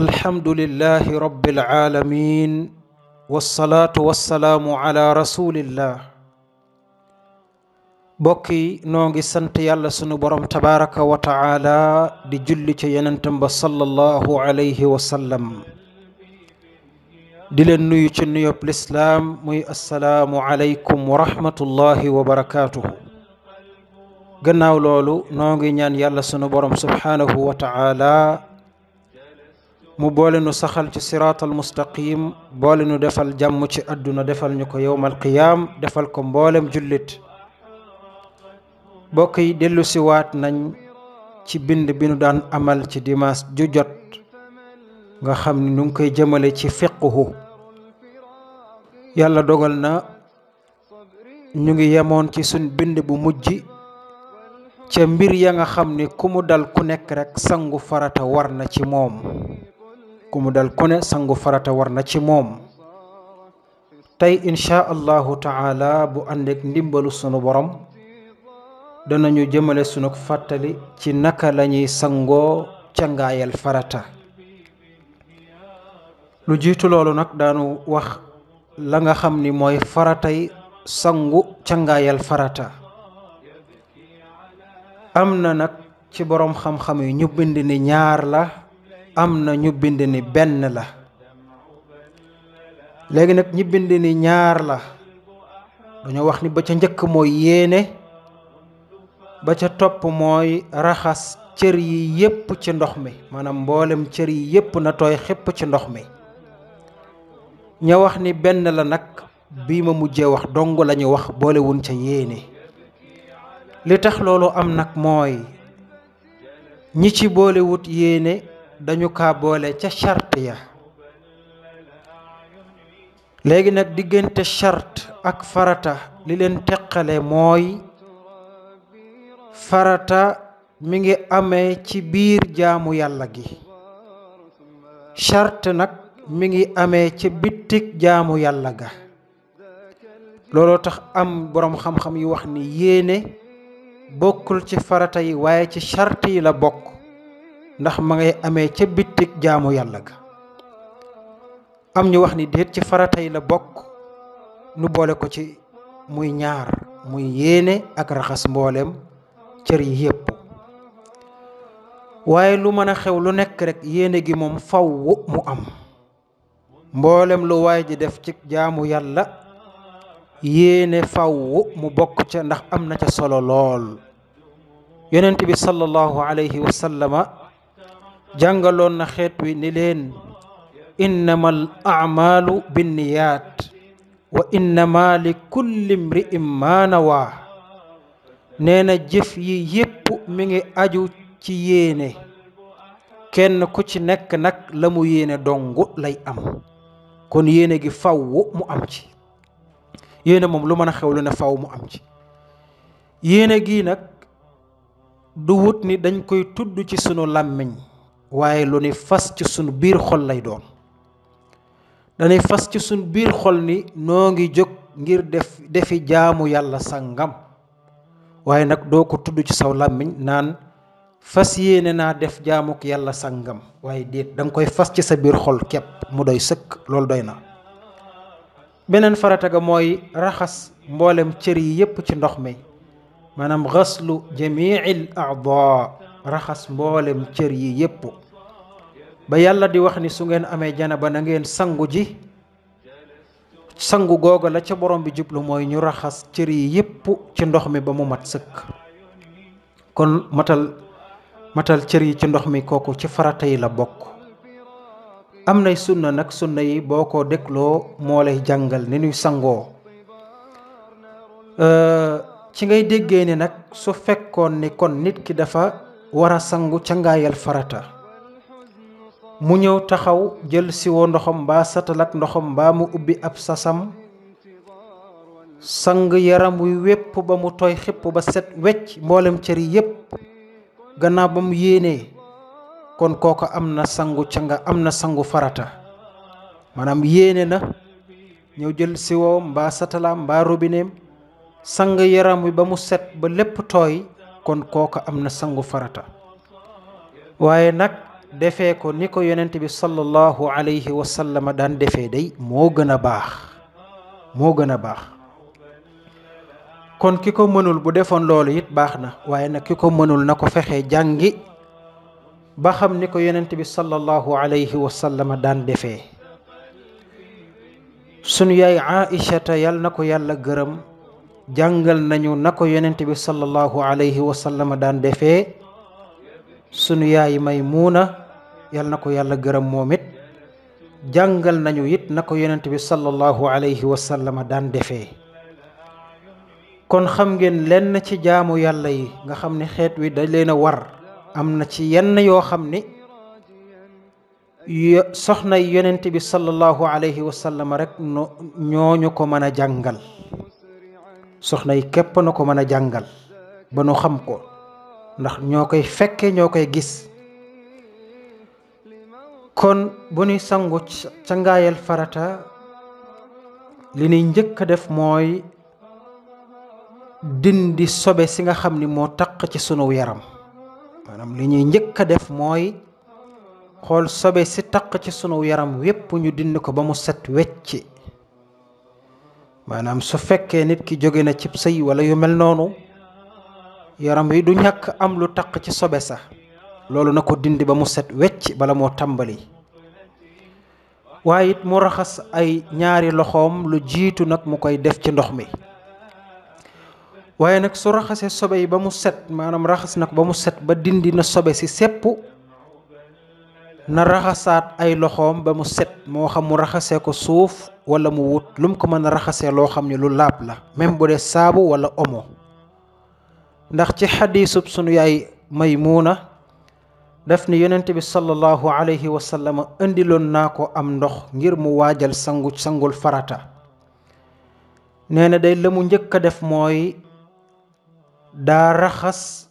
الحمد لله رب العالمين والصلاة والسلام على رسول الله bokki noo ngi sant yàlla sunu borom tabaraka wa taala di julli ci yonentam ba sallallahu alayhi wa sallam di leen nuyu ci nuyób lislaam muy assalaamu alaykum wa rahmatullahi wa barakaatuhu gannaaw loolu noo ngi ñaan yàlla sunu borom subhaanahu wa taala mu boole nu saxal ci siraatal mustaqim boole nu defal jàmm ci àdduna defal ñu ko yowmal qiyaam defal ko mboolem jullit bokk yi dellu si waat nañ ci bind bi nu daan amal ci dimanche ju jot nga xam ni nu ngi koy jëmale ci fiqhu yàlla dogal na ñu ngi yemoon ci suñ bind bu mujj ca mbir ya nga xam ni ku mu dal ku nekk rek sangu farata war na ci moom ku mu dal ku ne sangu farata war na ci moom tey insha allahu taala bu ànd ak ndimbalu sunu borom danañu jëmale sunu fàttali ci naka lañuy sangoo cangaayal farata lu jiitu loolu nag daanu wax la nga xam ni mooy faratay sangu cangaayal farata am na nag ci boroom xam-xam yi ñu bind ni ñaar la am na ñu bind ni benn la léegi nag ñi bind ni ñaar la dañoo wax ni ba ca njëkk mooy yéene ba ca topp mooy raxas cër yi yépp ci ndox mi maanaam mboolem cër yi yépp na tooy xépp ci ndox mi ña wax ni benn la nag bii ma mujjee wax dong lañu wax boolewuñ ca yéene li tax loolu am nag mooy ñi ci boolewut yéene dañu kaa boole ca charte ya léegi nag diggante charte ak farata li leen teqale mooy farata mi ngi amee ci biir jaamu yàlla gi charte nag mi ngi amee ci bittik jaamu yàlla ga looloo tax am boroom xam-xam yu wax ni yéene bokkul ci farata yi waaye ci charte yi la bokk ndax ma ngay amee ca bittik jaamu yàlla ga am ñu wax ni déet ci farata yi la bokk nu boole ko ci muy ñaar muy yéene ak raxas mbooleem cër yi yépp waaye lu mën a xew lu nekk rek yéene gi moom faw mu am mboolem lu waay ji def ci jaamu yàlla yéene faw mu bokk ca ndax am na ca solo lool yonent bi sallallahu alayhi wa sallama jàngaloon na xeet wi ni leen innamal a'malu binniyaat wa innama li kulli mri'in ma nawaa nee na jëf yi yépp mi ngi aju ci yéene kenn ku ci nekk nag la mu yéene dongu lay am kon yéene gi faw mu am ci yéene moom lu mën a xew lu ne faw mu am ci yéene gi nag du wut ni dañ koy tudd ci sunu làmmiñ waaye lu ni fas ci sunu biir xol lay doon dañuy fas ci sunu biir xol ni noo ngi jóg ngir defi jaamu yàlla sangam waaye nag doo ko tudd ci saw làmmiñ naan fas yéene naa def jaamuk yàlla sangam waaye déet danga koy fas ci sa biir xol képp mu doy sëkk loolu doy na beneen farata ga mooy raxas mboolem cër yi yépp ci ndox mi maanaam xaslu jamiil a'daa raxas mboolem cër yi yépp ba yàlla di wax ni su ngeen amee janaba na ngeen sangu ji sangu googa la ca borom bi jublu mooy ñu raxas cër yi yépp ci ndox mi ba mu mat sëkk kon matal cër yi ci ndox mi kooku ci farata yi la bokk am nay sunna nag sunna yi boo ko dégloo moo lay jàngal ni ñuy sangoo ci ngay déggee ni nag su fekkoon ni kon nit ki dafa war a sangu cangaayal farata mu ñëw taxaw jël siwo ndoxam mbaa satal ak ndoxam mbaa mu ubbi ab sasam sang yaram wi wépp ba mu tooy xipp ba set wecc mboolem cër yi yépp gannaaw ba mu yéenee kon kooku am na sangu farata maanaam yéene na ñëw jël siwo mbaa satalaam mbaa robineem sang yaram wi ba mu set ba lépp tooy kon kooku am na sangu farata waaye nag defee ko ni ko yonent bi sallallahu alayhi wa sallam daan defee day moo gën a baax kon ki ko mënul bu defoon loolu it baax na, waaye nag ki ko mënul na ko fexe jàngi ba xam ni ko yonent bi sallallahu alayhi wa sallam daan defee. sunu yaay Aïchata yal na ko yàlla gërëm jàngal nañu na ko yonent bi sallallahu alayhi wa sallam daan defee. sunu yaay Maymuna yal na ko yàlla gërëm moom it jàngal nañu it na ko yonent bi sallallahu alayhi wa sallam daan defee. kon xam ngeen lenn ci jaamu yàlla yi nga xam ne xeet wi dañ leen a war, am na ci yenn yoo xam ni soxna yonent bi sallallahu alayhi wa sallam rek ñooñu ko mën a jàngal. soxna yi képp na ko mën a jàngal ba nu xam ko, ndax ñoo koy fekke ñoo koy gis. kon bu ñuy sangu cangaayal farata li ñuy njëkk a def mooy dindi sobe si nga xam ni moo taq ci sunu yaram. maanaam li ñuy njëkk a def mooy xool sobe si taq ci sunu yaram wépp ñu dindi ko ba mu set wecc. maanaam su fekkee nit ki jóge na cib sëy wala yu mel noonu, yaram wi du ñàkk am lu taq ci sobe sax, loolu na ko dindi ba mu set wecc bala moo tàmbali. waaye it mu raxas ay ñaari loxoom lu jiitu nag mu koy def ci ndox mi. waaye nag su raxasee sobe yi ba mu set, maanaam raxas nag ba mu set ba dindi na sobe si sépp, na raxasaat ay loxoom ba mu set, moo xam mu raxasee ko suuf wala mu wut lu mu ko mën a raxasee loo xam ne lu laab la, même bu dee saabu wala omo. ndax ci xadiisub sunu yaay Maymuna daf ni yonent bi sallallahu alayhi wa sallam indiloon naa ko am ndox ngir mu waajal sangul farata. nee na day la mu njëkk a def mooy daa raxas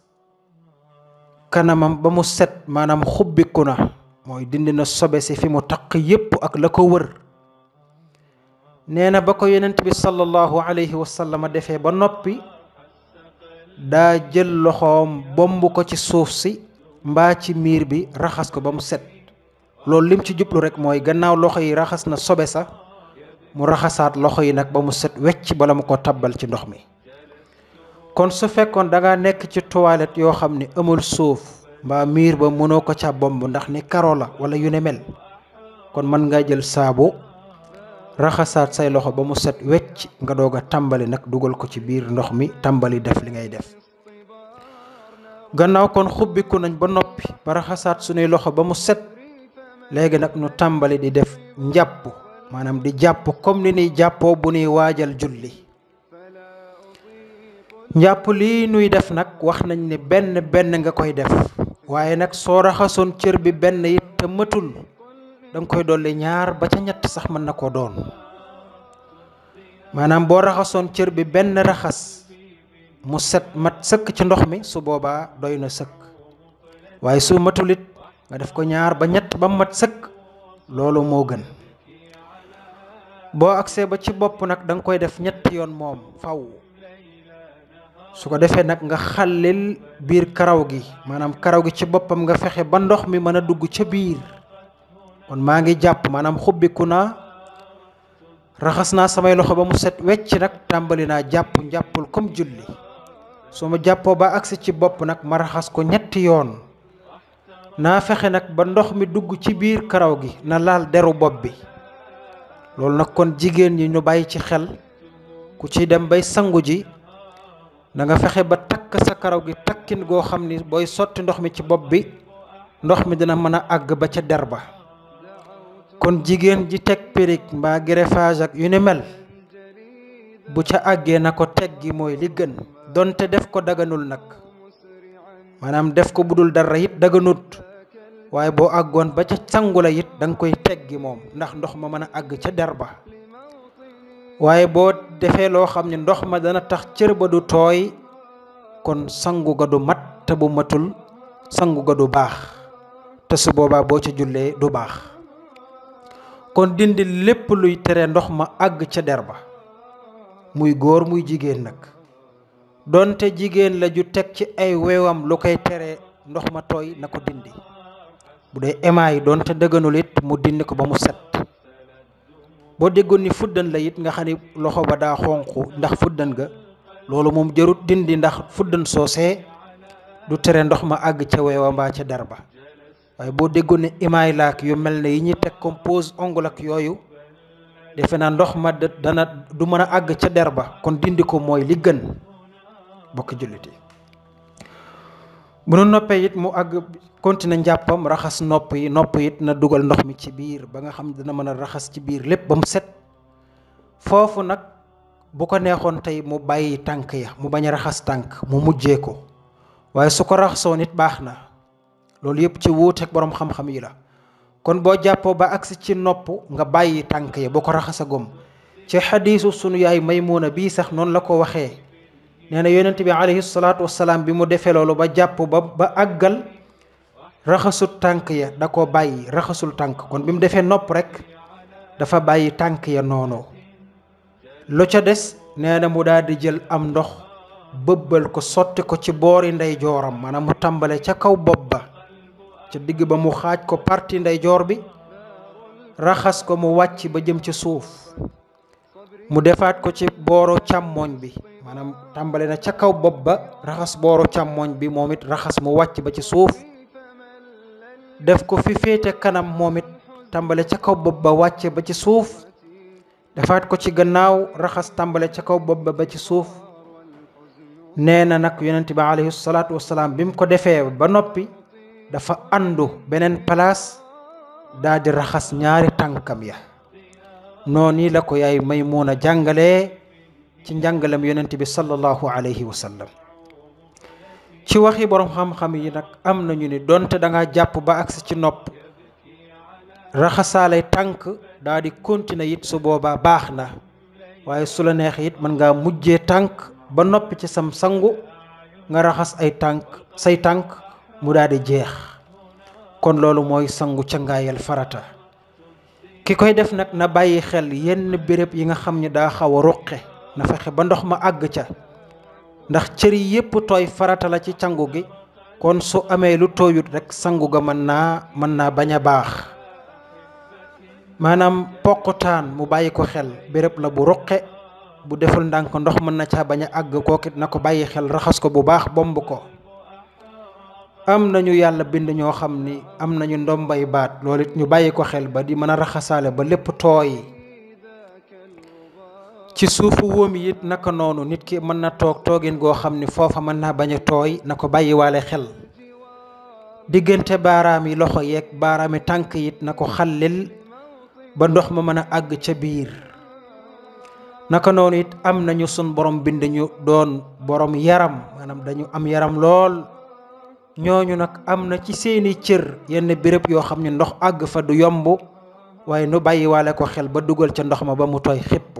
kanamam ba mu set, maanaam xubbiku na, mooy dindi na sobe si fi mu taq yépp ak la ko wër. nee na ba ko yonent bi sallallahu alayhi wa sallam defee ba noppi, daa jël loxoom bomb ko ci suuf si mbaa ci miir bi raxas ko ba mu set. loolu lim ci jublu rek mooy gannaaw loxo yi raxas na sobe sa, mu raxasaat loxo yi nag ba mu set wecc bala mu ko tabbal ci ndox mi. kon su fekkoon da nga nekk ci toilette yoo xam ne amul suuf mbaa miir ba mënoo ko ca bomb ndax ni karo la wala yu ne mel, kon mën nga jël saabu raxasaat say loxo ba mu set wecc nga doog a tàmbali nag dugal ko ci biir ndox mi tàmbali def li ngay def. gannaaw kon xubbiku nañ ba noppi ba raxasaat sunuy loxo ba mu set, léegi nag nu tàmbali di def njàpp, maanaam di jàpp comme ni ñuy jàppoo bu ñuy waajal julli. njàpp lii nuy def nag wax nañ ne benn nga koy def, waaye nag soo raxasoon cër bi benn it te matul, danga koy dolli ñaar ba ca ñett sax mën na ko doon. maanaam boo raxasoon cër bi benn raxas mu set mat sëkk ci ndox mi, su boobaa doy na sëkk. waaye su matul it nga def ko ñaar ba ñett ba mat sëkk, loolu moo gën. boo agsee ba ci bopp nag danga koy def ñetti yoon moom faw. su ko defee nag nga xàllil biir karaw gi, maanaam karaw gi ci boppam nga fexe ba ndox mi mën a dugg ca biir. kon maa ngi jàpp, maanaam xubbiku naa, raxas naa samay loxo ba mu set wecc, nag tàmbali naa jàpp njàppul comme julli. su ma jàppoo ba agsi ci bopp nag ma raxas ko ñetti yoon. naa fexe nag ba ndox mi dugg ci biir karaw gi, na laal deru bopp bi. loolu nag kon jigéen ñi ñu bàyyi ci xel, ku ci dem bay sangu ji da nga fexe ba takk sa karaw gi takkin goo xam ni booy sotti ndox mi ci bopp bi, ndox mi dina mën a àgg ba ca der ba. kon jigéen ji teg perruque mbaa greffage ak yu ni mel, bu ca àggee na ko teggi mooy li gën, donte def ko daganul nag. maanaam def ko budul dara it daganut, waaye boo àggoon ba ca sangu la it da nga koy teggi moom, ndax ndox ma mën a àgg ca der ba. waaye boo defee loo xam ne ndox ma dana tax cër ba du tooy, kon sangu ga du mat, te bu matul sangu ga du baax, te su boobaa boo ca jullee du baax. kon dindi lépp luy tere ndox ma àgg ca der ba, muy góor muy jigéen nag. donte jigéen la ju teg ci ay weewam lu koy tere ndox ma tooy, na ko dindi. bu dee émaay doonte dëgganul it mu dindi ko ba mu set. boo déggoon ni fuddan la it nga xam ni loxo ba daa xonq ndax fuddan ga loolu moom jarut dindi ndax fuddan soosee du tere ndox ma àgg ca weewa mbaa ca der ba. waaye boo déggoon ne émaay laak yu mel ne yi ñuy teg comme pose ongle ak yooyu defe naa ndox ma dana du mën a àgg ca der ba, kon dindi ko mooy li gën bokk jullit yi. bu nu noppee it mu àgg continuer njàppam raxas nopp it na dugal ndox mi ci biir ba nga xam dina mën a raxas ci biir lépp ba mu set. foofu nag bu ko neexoon tey mu bàyyi tànk ya mu bañ a raxas tànk mu mujjee ko, waaye su ko raxasoo nit baax na. loolu yëpp ci wuuteeg borom xam-xam yi la. kon boo jàppoo ba agsi ci nopp nga bàyyi tànk ya boo ko raxasagum. ci xadiisu sunu yaay Maymuna bii sax noonu la ko waxee, nee na yonent bi alayhi salaatu wasalaam bi mu defee loolu ba jàpp ba àggal raxasul tànk ya da ko bàyyi raxasul tànk. kon bi mu defee nopp rek dafa bàyyi tànk ya noonu. lu ca des nee na mu daal di jël am ndox bëbbal ko sotti ko ci boori ndeyjooram, maanaam mu tàmbale ca kaw bopp ba ca digg ba mu xaaj ko parti ndeyjoor bi raxas ko mu wàcc ba jëm ci suuf. mu defaat ko ci booro càmmooñ bi, maanaam tàmbale na ca kaw bopp ba raxas booro càmmooñ bi moom it raxas mu wàcc ba ci suuf. def ko fi féete kanam moom it tàmbale ca kaw bopp ba wàcce ba ci suuf. defaat ko ci gannaaw raxas tàmbale ca kaw bopp ba ci suuf. nee na nag yonent bi alayhi salaatu wasalaam bi mu ko defee ba noppi dafa àndu beneen place daal di raxas ñaari tànkam ya. noonu la ko yaay Maymuna jàngalee ci njàngalem yonent bi sallallahu alayhi wa sallam. ci waxi borom xam-xam yi nag am nañu ni donte da nga jàpp ba agsi ci nopp raxasaalay tànk daal di continuer it su boobaa baax na, waaye su la neex it mën ngaa mujjee tànk ba noppi ci sam sangu nga raxas say tànk mu daal di jeex. kon loolu mooy sangu cangaayal farata. ki koy def nag na bàyyi xel yenn béréb yi nga xam ne daa xaw a ruqe, na fexe ba ndox ma àgg ca, ndax cër yi yépp tooy farata la ci cangu gi. kon su amee lu tooyut rek sangu ga mën naa bañ a baax. maanaam poqutaan mu bàyyi ko xel, béréb la bu ruqe, bu deful ndànk ndox mën na caa bañ a àgg, kookit na ko bàyyi xel raxas ko bu baax bomb ko. am nañu yàlla bind ñoo xam ni am nañu ndombay baat, loolu it ñu bàyyi ko xel ba di mën a raxasaale ba lépp tooy. ci suufu wóom yi it naka noonu nit ki mën na toogin goo xam ni foofa mën naa bañ a tooy, na ko bàyyiwaale xel. diggante baaraam yi loxo yeeg baaraami tànk it na ko xallil ba ndox ma mën a àgg ca biir. naka noonu it am nañu sun borom bind ñu doon borom yaram, maanaam dañu am yaram lool. ñooñu nag am na ci seeni cër yenn béréb yoo xam ne ndox àgg fa du yomb, waaye nu bàyyiwaale ko xel ba dugal ca ndox ma ba mu tooy xépp.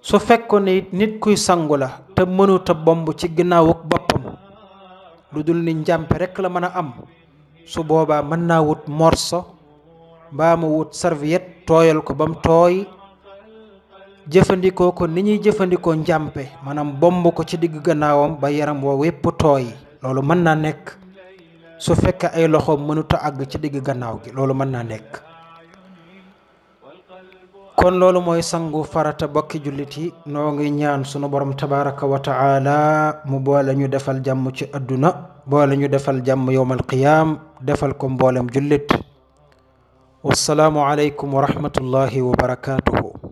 su fekkoon ne nit kuy sangu la te mënuta bomb ci ginnaawuk boppam, lu dul ni njàmpe rekk la mën a am, su boobaa mën naa wut morso mbaa mu wut serviette tooyal ko ba mu tooy, jëfandikoo ko ni ñuy jëfandikoo njàmpe, maanaam bomb ko ci digg gannaawam ba yaram woo wépp tooy. loolu mën naa nekk su fekkee ay loxoom mënuta àgg ci digg gannaaw gi, loolu mën naa nekk. kon loolu mooy sangu farata bokki jullit yi. noo ngi ñaan sunu borom tabaraka wa taala mu boole ñu defal jàmm ci adduna, boole ñu defal jàmm yowmal qiyaam, defal ko mboolem jullit. wassalaamu aleykum wa rahmatullahi wa barakaatuhu.